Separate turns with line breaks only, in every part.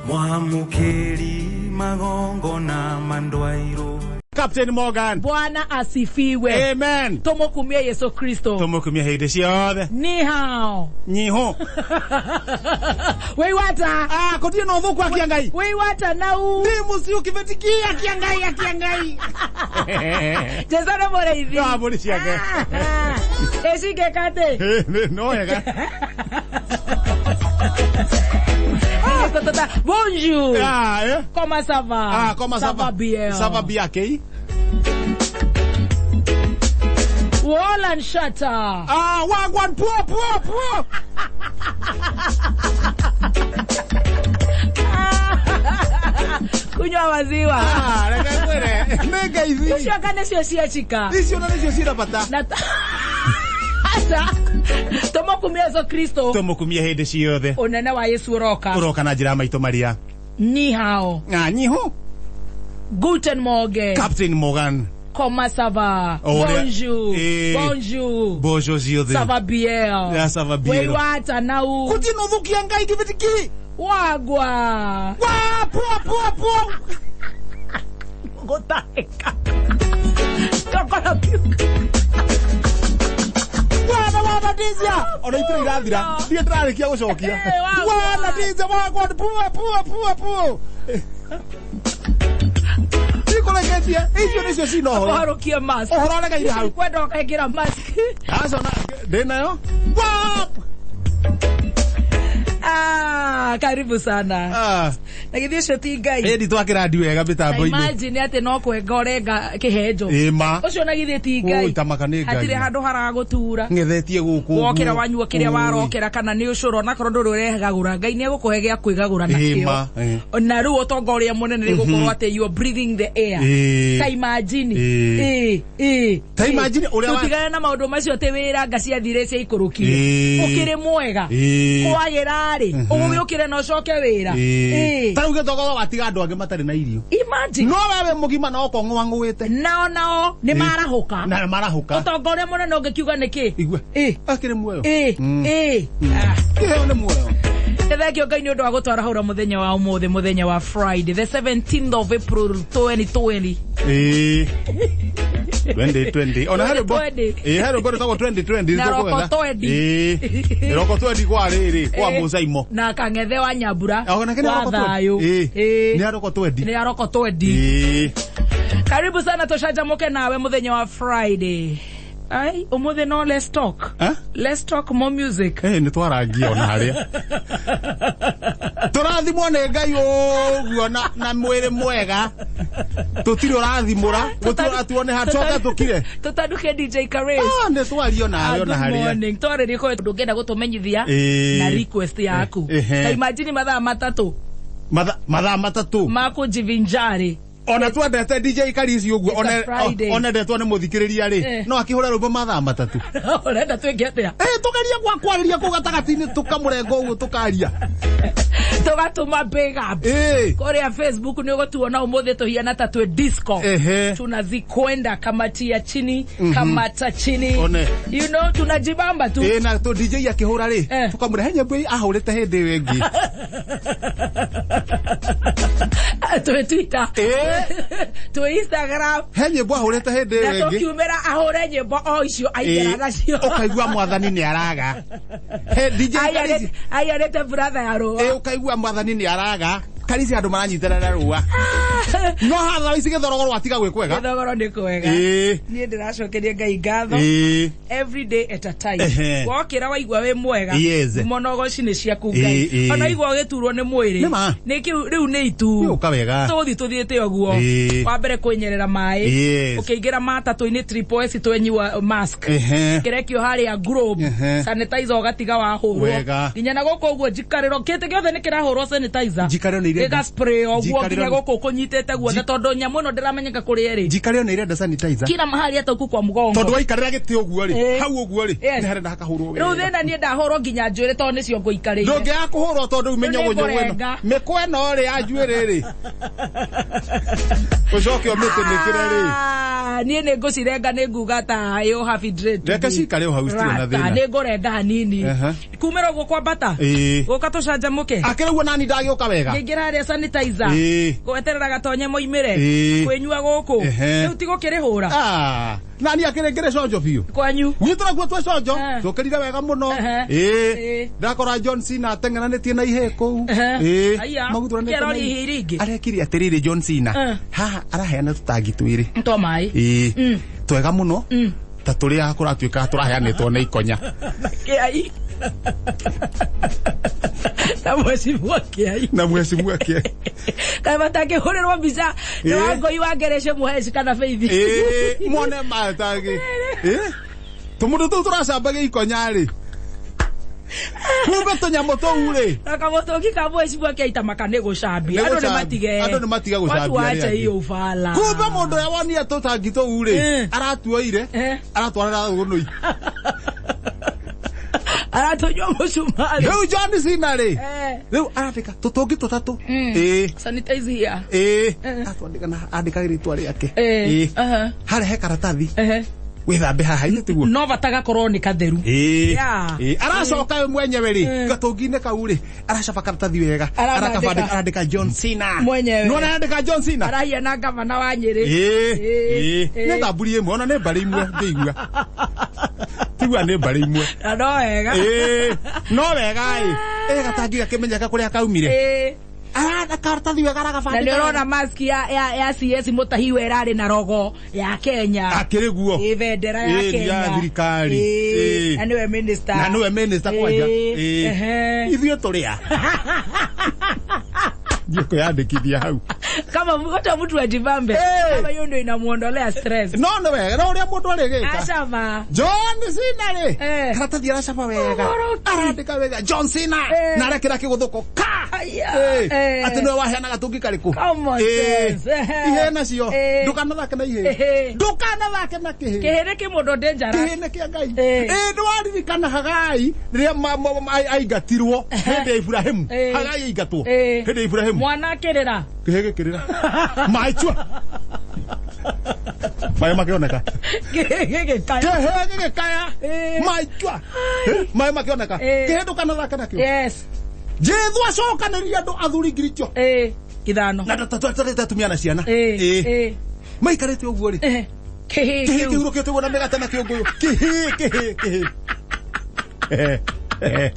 Mwamukiri magongona mandwairo.
Captain Morgan.
Bwana asifiwe.
Amen.
Tumukumie Yesu Kristo.
Tumukumie hĩndĩ ciothe.
Ni hao.
Nyiho.
Weiwata.
Ah, kotie no thuku akia Ngai.
Weiwata nau.
Ndi muci ukivetikia akia Ngai akia Ngai.
Jesu nĩ mũrĩithi.
No mbũri ciake.
Ĩcingĩka atĩ.
No wega.
Bonjour.
Ah, eh?
Comment ça va?
Ah, comment ça va?
Bien.
Ça va bien, kei?
Wall and shutter.
Ah, wagwan puo puo puo.
Kunywa maziwa.
Ah, reke ngwire. Nĩ ngeithi.
Icio anga nĩcio ciachika.
Icio na nĩcio cina bata.
Na ata tumukumie Yesu Kristo.
Tumukumie hĩndĩ ciothe.
Unene wa Yesu uroka.
Uroka na njĩra ya maitũ maria.
Ni hao.
Ah, nyiho.
Guten Morgen.
Captain Morgan.
Comment ça va?
Oh,
Bonjour.
Eh.
Bonjour.
Bonjour ciothe.
Ça va bien.
Yeah, ça va bien.
Weiwata nau.
Kuti no thukia Ngai kĩbĩtiki.
Wagwa.
Wa puo puo puo.
Gũtahĩka. Ngokora piuka.
Wana wana ndizia. Ona itire irathira. Ndiĩ ndĩrarĩkia gũcokia.
Eh, wagwa.
Wana ndizia wagwa puo puo puo puo. Ndikũreketie. Icio nĩcio cina ũhoro.
Ũharũkie mask.
Ũhoro ũregeire hau.
Kwenda ũkekĩra mask.
Aca ona ndĩ nayo. Wa.
Ah, karibu sana.
Ah.
Na githĩ ũcio ti Ngai.
Ĩndi twakĩrandi wega
Na
mĩtambo-inĩ.
imagine atĩ no kwenga ũrenga kĩhenjo.
Ĩ ma.
Ũcio na githĩ ti Ngai.
Ũi, tamaka nĩ Ngai.
Hatirĩ handũ haragũtura.
Ng'ethetie gũkũ.
Wokĩra wanyua kĩrĩa
Ũi.
warokera kana nĩ ũcũrũ onakorwo ndũrĩ ũregagũra Ngai nĩ egũkũhe gĩa kwĩgagũra
Ĩ
nakĩo.
ma, ĩ.
Na rĩu ũtonga ũrĩa mũnene nĩ gũkorwo atĩ you are breathing the air.
Ĩ.
Ta imagine.
Ĩ.
Ĩ, ĩ.
Ta imagine ũrĩa wa-
Tũtigane na maũndũ macio atĩ wĩra nga ciathire ciaikũrũkire.
Ĩ.
Ũkĩrĩ mwega.
Ĩ.
Kwagĩra rĩ, ũgũgĩũkĩre na ũcoke wĩra. Ĩ.
Ta rĩu gĩtogogo watiga andũ angĩ matarĩ na irio.
Imagine.
No wewe mũgima no kong'wang'ũĩte.
Nao nao nĩ marahũka.
Na marahũka.
Ũtonga ũrĩa mũnene ũngĩkiuga nĩ kĩ?
Igua.
Ĩ.
Akĩrĩ muoyo.
Ĩ. Ĩ. Ah.
Kĩheo nĩ muoyo.
Nĩ thengio Ngai nĩ ũndũ wa gũtwarahũra mũthenya wa ũmũthĩ, mũthenya wa Friday, the 17th of April 2020.
Ĩ. 2020. Ona he rwĩmbo.
2020.
Ĩ, he rwĩmbo rwĩtagwo 2020.
Na
nĩtũkũgetha.
Roko 20.
Ĩ. Roko 20 kwa rĩrĩ, kwa
Ĩ.
Mũcaimo.
Na Kang'ethe wa Nyambura.
Onake nĩ
wa
Roko 20.
thayũ.
Ĩ.
Ĩ.
Nĩ Roko 20.
Nĩ Roko 20.
Ĩ.
Karibu sana tũcanjamũke nawe mũthenya wa Friday. Ai, ũmũthĩ no let's talk.
Eh?
Let's talk more music.
Eh, nĩ twarangia ona harĩa. Tũrathimwo nĩ Ngai ũguo na mwĩrĩ mwega. Tũtirĩ ũrathimũra, gũtirĩ ũratuone hacoka tũkire.
Tũtanduke DJ Karis.
Ah, nĩ twaria onawe
Ah,
ona
good
harĩa.
morning. Twarĩrie kwa ndũngĩenda gũtũmenyithia
Ĩ.
na request yaku.
Ehe.
Ta imagine mathaa matatũ
Mathaa matatũ.
ma kũjivinjari.
Ona twendete DJ Karisi ũguo,
It's a Friday.
onendetwo nĩ mũthikĩrĩria rĩ,
Eh.
no akĩhũre rwĩmbo mathaa matatũ.
Ũrenda twĩke atĩa?
Eh, tũgerie gwa kwarĩria kũu gatagatĩ-inĩ tũkamũrenga ũguo tũkaria.
Tũgatũma big up.
Ĩ.
Kũrĩa Facebook nĩ ũgũtuona ũmũthĩ tũhiana ta twĩ disco.
Ehe.
Tunazikwenda kamatia chini, kamata chini.
One.
You know, tunajibamba tu.
Ĩ, na tũ DJ akĩhũra rĩ,
Eh.
tũkamũre he nyĩmbo ahũrĩte hĩndĩ ĩyo ĩngĩ.
Twĩ Twitter.
Ĩ.
Twĩ Instagram.
He nyĩmbo ahũrĩte hĩndĩ
Na
ĩyo ĩngĩ.
tũkiumĩra ahũre nyĩmbo o icio aingĩra
Ĩ,
nacio.
ũkaigua mwathani nĩ araga. He DJ Karisi.
Aiyarĩte brother ya
Ĩ,
rũa.
ũkaigua mwathani nĩ araga. Karisi andũ maranyitanĩra rũa. No hatha ici gĩthorogoro watiga gwĩ kwega.
Gĩthogoro nĩ kwega.
Ĩ.
Niĩ ndĩracokeria Ngai ngatho.
Ĩ.
Every day at a time.
Ehe.
Wokĩra waigua wĩ mwega.
Yes.
Monogoci nĩ ciaku
Ĩ,
Ngai.
ĩ.
Ona igua ũgĩturwo nĩ mwĩrĩ.
Nĩ ma.
Nĩ kĩu rĩu nĩ itu.
Nĩ ũka wega.
Tũgũthiĩ tũthiĩte ũguo.
Ĩ.
Wa mbere kwĩnyerera maĩ.
Yes.
Ũkĩingĩra matatũ-inĩ triple S twenyua mask.
Ehe.
Kĩrekio harĩa globe.
Ehe.
Sanitizer ũgatiga wahũrwo.
Wega.
Nginya na gũkũ ũguo njikarĩro kĩtĩ gĩothe nĩ kĩrahũrwo sanitizer.
Njikarĩro nĩ irenda.
Gĩga spray ũguo
Njikarĩro
nginya
nĩ-
gũkũ kũnyitĩte guothe tondũ nyamũ ĩno ndĩramenyeka kũrĩa ĩrĩ.
Njikarĩro nĩ irenda sanitizer.
Kila mahali hata huku kwa mgongo.
Tondũ waikarĩra gĩtĩ ũguo rĩ,
Ĩ.
hau ũguo rĩ,
Yes.
nĩ harenda hakahũrwo
Rĩu
wega.
thĩna niĩ ndahũrwo nginya njuĩrĩ tondũ nĩcio ngũikarĩire.
Ndũngĩaga kũhũrwo tondũ rĩu mĩnyũgũnyũgũ ĩno.
Nĩngũrenga.
Mĩkwa ĩno rĩ ya njuĩrĩ rĩ. Ucoke ũmĩtĩnĩkĩre rĩ.
Ah, niĩ nĩ ngũcirenga nĩ nguga ta yo happy dread
Reke cikare o hau citirĩ na thĩna.
nĩ ngũrenda hanini
Ehe.
kumĩra ũguo kwambata
Ĩĩ.
gũka tũcanjamũke
Akĩrĩ guo nani ndagĩũka wega.
ngĩingĩra harĩa sanitizer
Ĩĩ.
gweterera gatonye moimĩre
Ĩĩ.
kwĩnyua gũkũ
Ehe.
rĩu tigũkĩrĩhũra
Ah, nani akĩrĩ ngĩrĩ conjo biũ.
kwanyu
Gwitũ nakuo twĩ conjo
Eh.
tũkĩrire wega mũno.
Ehe.
Ĩĩ.
Ĩĩ.
Ndakora John Cena ateng'eranĩtie na ihĩĩ kũu.
Ehe.
Ĩĩ.
Aya.
Magutũranĩte na
Kĩarori
ihĩĩ.
ihĩĩ iria ingĩ.
Arekire atĩrĩrĩ John Cena.
Eh.
Haha araheana tũtangi twĩrĩ.
twa maĩ
Ĩĩ. Twega mũno. Ta tũrĩa kũratuĩka tũraheanĩtwo nĩ ikonya.
kĩai na mwecimua kĩai
Na mwecimua kĩai.
kaĩ matangĩhũrĩrwo mbica nĩ
Ĩĩ.
wangũi wa ngerece mũheci kana beithi
Ĩĩ, mwone matangĩ. Ĩĩ. Tũmũndũ tũu tũracambagia ikonya rĩ. Kumbe tũnyamũ tũu rĩ.
na kamũtũngi ka mwecimua kĩai ta maka nĩ gũcambia
Nĩ
andũ nĩ
gũcambia.
matige
Andũ nĩ matige gũcambia
watu wache
arĩa angĩ.
hiyo ufala
Kumbe mũndũ ũrĩa wonire tũtangi tũu rĩ,
Eh.
aratuoire,
Eh.
aratwarĩra thũgũnũi.
aratũnyua mũcumarĩ
Rĩu John Cena rĩ,
Eh.
rĩu arandĩka tũtũngi tũtatũ. Ĩĩ.
sanitize here
Ĩĩ. Atwandĩka na andĩka rĩtwa rĩake.
Eh.
Ĩĩ.
Aha.
Harĩa he karatathi,
Ehe.
wĩthambe haha ithe tiguo.
no bata gakorwo nĩ katheru
Ĩĩ.
Yeah.
Ĩĩ. Aracoka we mwenyewe rĩ,
Eh.
gatũngi-inĩ kau rĩ, aracaba karatathi wega.
Arabandĩka.
Arakabandĩka arandĩka John Cena.
Mwenyewe.
Nĩwona arandĩka John Cena?
arahiana ngavana wa Nyĩrĩ
Ĩĩ.
Ĩĩ.
Ĩĩ. Nĩ thamburi ĩmwe, ona nĩ mbarĩ imwe ngĩigua. Tigua nĩ mbarĩ imwe.
na no wega
Ĩĩ. No wega ĩ. Ĩ gatangi gakĩmenyeka kũrĩa kaumire.
Ĩĩ.
Aranda karatathi wega
na
aragabandĩka.
nä å rona mask ya CS Mutahiwa ĩrarĩ na rogo ya Kenya
Akĩrĩ guo.
ĩ bendera ya
Ĩ,
Kenya
ya thirikari.
Ĩ,
Ĩ.
na nĩwe minister
Na nĩwe minister kwanja.
Ĩ,
Ĩ.
ehe.
Ithuĩ tũrĩ a. Thiĩ kwĩyandĩkithia hau.
kama hata mtu ajibambe
Ĩ.
kama hiyo ndio inamuondolea stress
No nĩ wega, no ũrĩa mũndũ arĩgĩka.
acaba
John Cena rĩ,
Eh.
karatathi aracaba wega.
Ũgũrũki.
Arandĩka wega John Cena.
Eh.
Na arekĩra kĩgũthũko ka.
Aya.
Ĩ,
Eh.
Atĩ nĩwe waheanaga tũngi karĩkũ.
Common
Ĩ,
sense. Eh.
Ihĩ nacio.
Eh.
Ndũkanathake na ihĩ.
Eh.
Ndũkanathake na kĩhĩ.
kĩhĩ kĩ mũndũ dangerous
Kĩhĩ nĩ kĩa Ngai.
Eh.
Ĩ, nĩwaririkana Hagai rĩrĩa aingatirwo hĩndĩ ya Iburahĩmu.
Eh.
Hagai aingatwo
Eh.
hĩndĩ ya Iburahĩmu.
mwana akĩrĩra
Kĩhĩ gĩkĩrĩra. Maĩ chua. Maĩ makĩoneka.
kĩhĩ gĩgĩkaya
Kĩhĩ gĩgĩkaya.
Eh.
Maĩ chua. Maĩ makĩoneka.
Eh.
Kĩhĩ ndũkanathake nakĩo.
yes
Jesũ acokanĩria andũ athuri ngiri icio.
ĩ ithano
Na tũtarĩte atumia na ciana.
ĩ
Ĩ.
ĩ
Maikarĩte ũguo rĩ.
Eh. kĩhĩ
Kĩhĩ
kĩu
kĩhurũkĩte ũguo na mĩgate na kĩũngũyũ. Kĩhĩ kĩhĩ kĩhĩ. Eh, eh.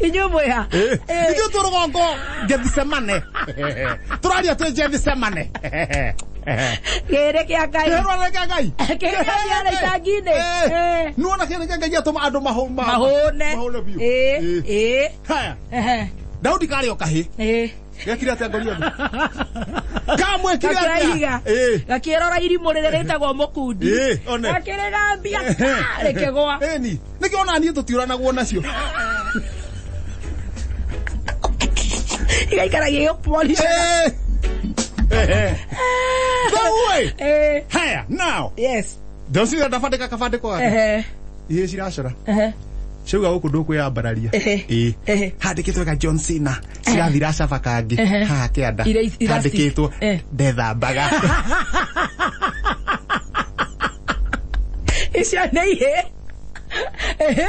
inyuĩ mwĩha
Eh, ithuĩ twĩ rũgongo Gethsemane. Tũraria twĩ Gethsemane.
kĩhĩ kĩa Ngai
Kĩhĩ kĩa Ngai.
Kĩhĩ kĩa itangi-inĩ. Eh.
Nĩwona kĩhĩ kĩa Ngai gĩatũma andũ
mahũne
mahũne biũ.
ĩ
Ĩ.
ĩ
Haya,
ehe
Daudi karĩ o kahĩ.
ĩ
Gekire atĩa Goliathi? Kamwĩkire
gakĩra
atĩa?
ihiga
Ĩ.
gakĩrora irimũ rĩrĩa rĩtagwo mũkundi
Ĩ, one.
gakĩrĩgambia rĩkĩgwa
Ĩni, nĩkĩo ona niĩ tũtiũranagwo nacio.
igaikara gĩgĩkũpolisha
Eh. Eh. Rĩu ĩ,
ĩ
haya, now.
yes
Ndocira ndabandĩka kabandĩko gake.
ehe
Ihĩ ciracora.
ehe
Ciauga gũkũ ndũkwĩyambararia.
Ehe.
Ĩ.
Ehe.
Handĩkĩtwo wega John Cena. Cirathira caba kangĩ.
Ehe.
Haha kĩanda.
Ira- ira-
Handĩkĩtwo
Eh.
ndethambaga.
icio nĩ ihĩ ehe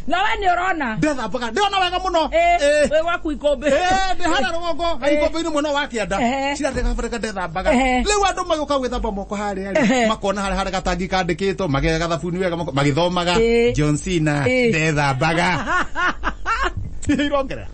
na we nĩ ũrona
Ndethambaga. Ndĩrona wega mũno.
ĩ
Ĩ.
wĩ gwaku ikũmbĩ
Eh, ndĩ harĩa rũgongo ikũmbĩ-inĩ mwena wa kĩanda
Ehe.
cirandĩka barĩka ndethambaga
Ehe.
rĩu andũ magĩũka gwĩthamba moko harĩa rĩ
Ehe.
makona harĩa harĩa gatangi kandĩkĩtwo magega gathabuni wega magĩthomaga
Ĩ.
John Cena
Ĩ.
ndethambaga irongerera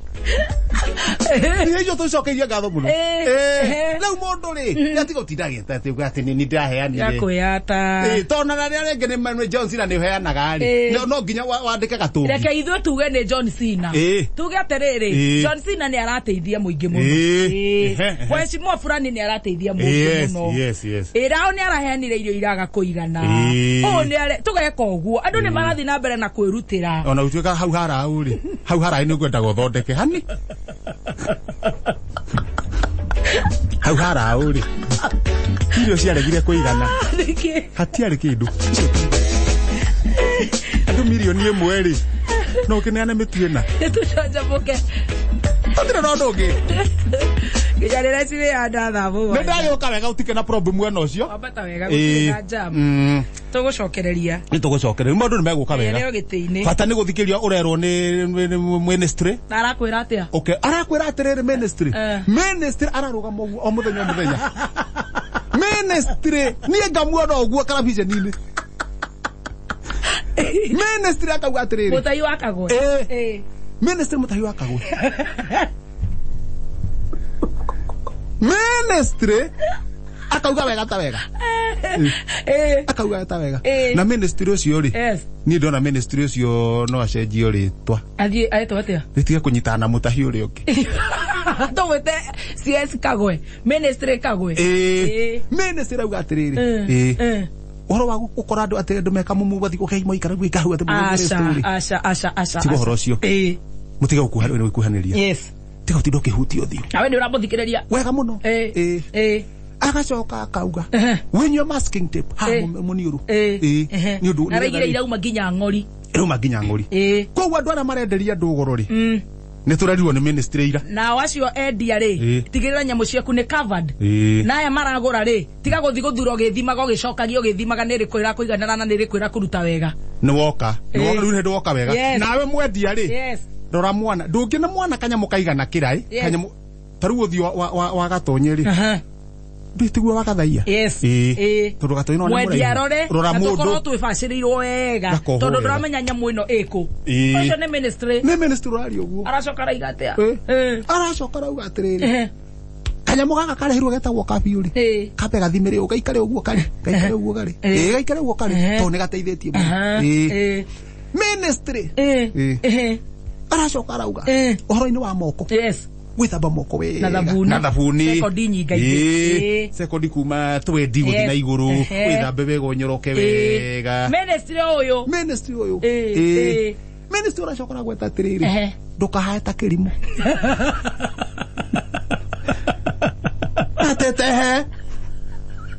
Ihe icio tũcokeirie ngatho mũno
Ĩ.
Ĩ.
Ehe.
rĩu mũndũ rĩ nĩatiga gũtinda agĩeta atĩ uga atĩ nĩ niĩ ndĩraheanire
gakwĩyata
Ĩ, tondũ na rĩrĩa rĩngĩ nĩ John Cena nĩ ũheanaga
Ĩ.
rĩ no nginya wandĩke gatũngi
reke ithuĩ tuge nĩ John Cena
Ĩ.
tuge atĩrĩrĩ
Ĩ.
John Cena nĩ arateithia mũingĩ mũno
Ĩ.
Ĩ.
Ehe, ehe.
Mheshimiwa fulani nĩ arateithia mũingĩ
Yes,
mũno
yes, yes.
ĩ rao nĩ araheanire irio iraga kũigana
Ĩ.
ũũ nĩ are tũgeka ũguo andũ nĩ marathiĩ na mbere na kwĩrutĩra
ona gũtuĩka hau haraũ rĩ hau haraĩ nĩ ngwendaga ũthondeke hani hau haraũ rĩ irio ciaregire kũigana
Nĩkĩ?
hatiarĩ kĩndũ Icio ti- andũ mirioni ĩmwe rĩ no ũkĩneane mĩtu ĩna
Nĩ tũcanjamũke
tũtirĩ na ũndũ ũngĩ.
Nginya rĩrĩa cirĩ thaa
Nĩ
mũgwanja.
ndagĩũka wega ũtike na problem mwena ũcio.
Wambata wega gũtirĩ na jam. Tũgũcokereria.
Nĩ tũgũcokereria maũndũ nĩ megũka wega.
Rĩo gĩtĩ-inĩ.
Bata nĩ gũthikĩria ũrerwo nĩ ministry.
Na arakwĩra atĩa?
Okay, arakwĩra atĩrĩrĩ ministry. Ministry ararũgama ũguo o mũthenya o mũthenya. Ministry niĩ ngamuona ũguo karabiceni-inĩ. Ministry akauga atĩrĩrĩ.
Mũtai wa Kagwe.
Ministry Mutahi wa Kagwe. Ministry akauga wega ta wega. Akauga ta wega. Na ministry ũcio rĩ. Niĩ ndona ministry ũcio no acenjio rĩtwa.
Athiĩ aetwo atĩa?
Rĩtige kũnyitana na Mutahi ũrĩa ũngĩ.
Tũmwĩte CS Kagwe. Ministry Kagwe.
Ministry auga atĩrĩrĩ. Ũhoro wa gũkora andũ atĩ andũ meka mumu bathi gũkeima ikara gwĩka hau atĩ
Aca, aca, aca, aca.
Tiga ũhoro ũcio. Mũtige gũkuhanĩria.
Yes.
Tiga ũtinde ũkĩhutia ũthiũ.
Nawe nĩ ũramũthikĩrĩria.
Wega mũno. Agacoka akauga wĩnyue masking tape ha mũniũrũ. Nĩ ũndũ
Na raigire irauma nginya ng'ori.
Irauma nginya ng'ori. Koguo andũ arĩa marenderia andũ goro rĩ. Nĩ tũrerirwo nĩ ministry ira.
Nao acio endia rĩ, tigĩrĩra nyamũ ciaku nĩ covered. Na aya maragũra rĩ, tiga gũthiĩ gũthura ũgĩthimaga ũgĩcokagia ũgĩthimaga nĩ ĩrĩkũ ĩrakũiganĩra na nĩ ĩrĩkũ ĩrakũruta wega.
Nĩ woka. Nĩ woka rĩu hĩndĩ woka wega. Nawe mwendia rĩ. Rora mwana. Ndũngĩne mwana kanyamũ kaigana kĩraĩ. Kanyamũ ta rĩu ũthiũ wa Gatonye rĩ. Ndĩtiguo wa Gathaia.
Yes.
Tondũ Gatonye no nĩ mũraihu.
Mwendia arore.
Rora mũndũ.
Na tũkorwo twĩbacĩrĩirwo wega. Tondũ ndũramenya nyamũ ĩno ĩkũ. Ũcio nĩ ministry.
Nĩ ministry ũraria ũguo.
Aracoka arauga atĩa?
Aracoka arauga atĩrĩrĩ. Kanyamũ gaka karehirwo getagwo kabiũ rĩ. Kambe gathimĩre ũũ gaikare ũguo karĩ. Gaikare ũguo karĩ. Gaikare ũguo karĩ. Tondũ nĩ gateithĩtie mũno. Ministry. Aracoka arauga. Ũhoro-inĩ wa moko.
Yes.
Gwĩthamba moko wega
na thabuni sekondi nyingaingĩ
sekondi kuma 20 gũthiĩ na igũrũ wĩthambe wega ũnyoroke wega.
Ministry ũyũ.
Ministry ũyũ. Ministry ũracoka ũragweta atĩrĩrĩ ndũkahae ta kĩrimũ. Ate tehe.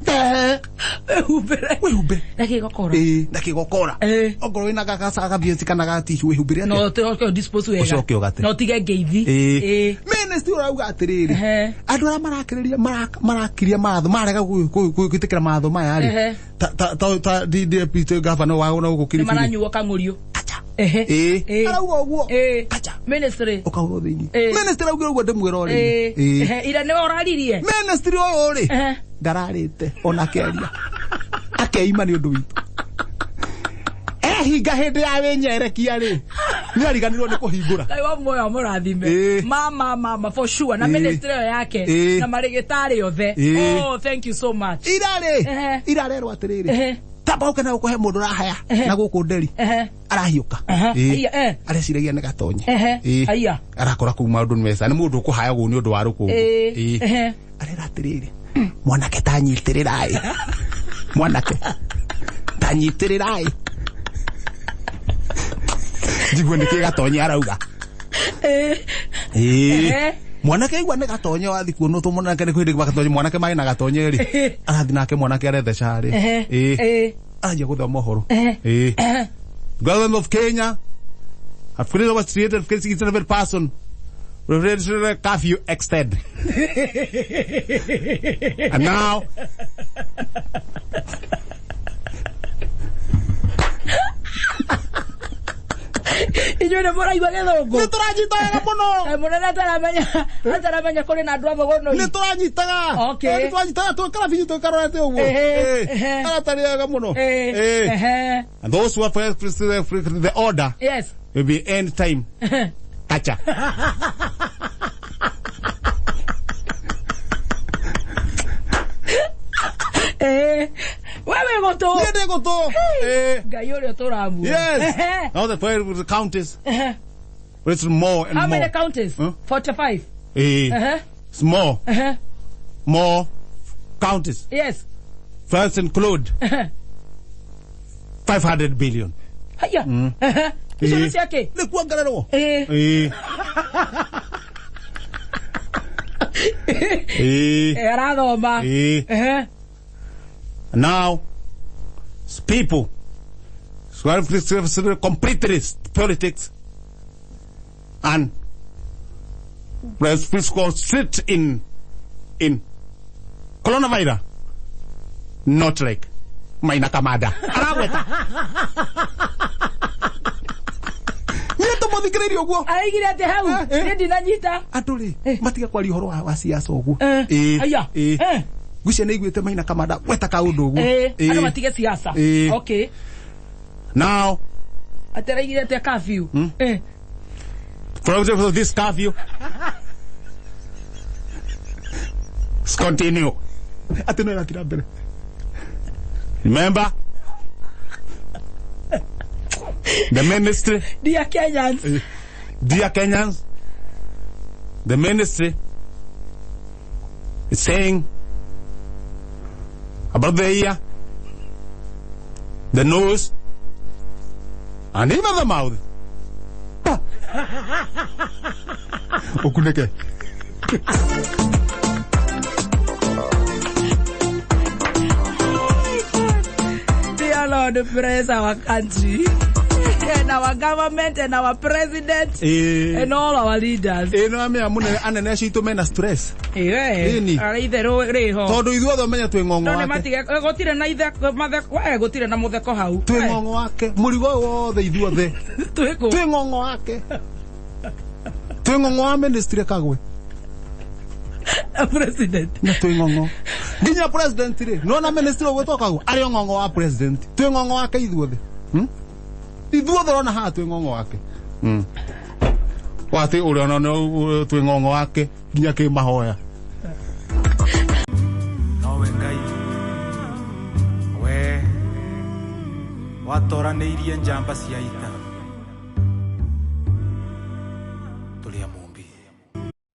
Tehe.
Wĩhumbĩre.
Wĩhumbe.
Na kĩgokora.
Na kĩgokora. Ongorwo wĩna gagaca kana gatishu wĩhumbĩre atĩa?
No ũcoke dispose wega.
Ũcoke ũgate.
No ũtige ngeithi.
Ministry ũrauga atĩrĩrĩ. Andũ arĩa marakĩrĩria marakiria matho marega gwĩtĩkĩra matho maya rĩ. Ta DP governor wa gũkũ Kilifi.
Nĩ maranyuo kang'ũrio.
Kacha. Arauga ũguo. Kacha.
Ministry.
Ũkahũrwo thĩinĩ. Ministry araugire ũguo ndĩmwĩra o rĩngĩ.
Ira nĩwe ũraririe.
Ministry ũyũ rĩ. Ndararĩte ona akĩaria. Akeima nĩ ũndũ witũ. Ehinga hĩndĩ ya wĩnyerekia rĩ. Nĩ ariganĩrwo nĩ kũhingũra.
Ngai wa muoyo amũrathime. Mama mama for sure na ministry ĩyo yake na marĩgĩtarĩ othe. Oh, thank you so much.
Ira rĩ. Ira rerwo atĩrĩrĩ. Tamba ũke na gũkũhe mũndũ ũrahaya na gũkũ Nderi. Arahiũka. Areciragia nĩ Gatonye. Arakora kũu maũndũ nĩ mesa. Nĩ mũndũ ũkũhaya ũguo nĩ ũndũ wa rũkũngũ. Arera atĩrĩrĩ. Mwanake tanyitĩrĩrai. Mwanake tanyitĩrĩrai. Njigue nĩkĩ Gatonye arauga. Mwanake igua nĩ Gatonye wathi kuonwo tũ mwanake nĩ kwĩndĩ Gatonye mwanake marĩ na Gatonye rĩ. Arathi nake mwanake aretheca rĩ. Aranjia gũthoma ũhoro. Government of Kenya have created over 367 person. Curfew extend. And now
Inyuĩ nĩ mũraigua gĩthũngũ?
Nĩ tũranyitaga mũno.
Mũnene ataramenya kũrĩ na andũ a mũgũnda.
Nĩ tũranyitaga. Nĩ tũranyitaga twĩkara biũ twĩkarorete ũguo. Aratarĩaga mũno. And those who are the order.
Yes.
Will be end time. Kacha.
Wewe goto.
Niĩ ndĩ gũtũ.
Ngai ũrĩa ũtũramuona.
Yes. Now the 12 counties. It's more and
How
more.
many counties? 45.
It's more. More counties.
Yes.
First include 500 billion.
Haya. Icio nĩ ciake?
Nĩ kuongererwo.
Arathoma.
Now, people completely politics and sit in in coronavirus not like Maina Kamanda aragweta nä uguo
araigire atä hau nä ndinanyita
andå rä matiga kwaria å horo wa siasa å guo ngwicia nä iguä te Maina Kamanda gweta kaå ndå å guo
andå matige siasa. Okay,
now
atä araigire atä curfew
from this curfew continue atä no ĩratira mbere. Remember the ministry,
dear Kenyans,
dear Kenyans, the ministry is saying about the ear, the nose, and even the mouth. Okuneke.
Dear Lord, bless our country and our government and our president and all our leaders.
No amea munene anene acio itũ mena stress.
Ĩni. Itherũ rĩho.
Tondũ ithuothe ũmenye twĩ ng'ong'o wake.
No nĩmatige gũtirĩ na ithe gũtirĩ na mũtheko hau.
Twĩ ng'ong'o wake. Mũrigo ũyũ wothe ithuothe.
Twĩ
Twĩ ng'ong'o wake. Twĩ ng'ong'o wa ministry Kagwe.
President.
Na twĩ ng'ong'o. Nginya president rĩ, nona ministry ũgwĩtwo Kagwe arĩ o ng'ong'o wa president. Twĩ ng'ong'o wake ithuothe. Ithuothe ũrona haha twĩ ng'ong'o wake. Wate ũrĩa ona twĩ ng'ong'o wake nginya kĩmahoya.
Nowe Ngai we watoranĩirie njamba cia ita tũrĩ a Mũmbi.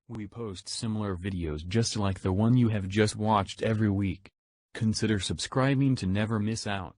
We post similar videos just like the one you have just watched every week. Consider subscribing to never miss out.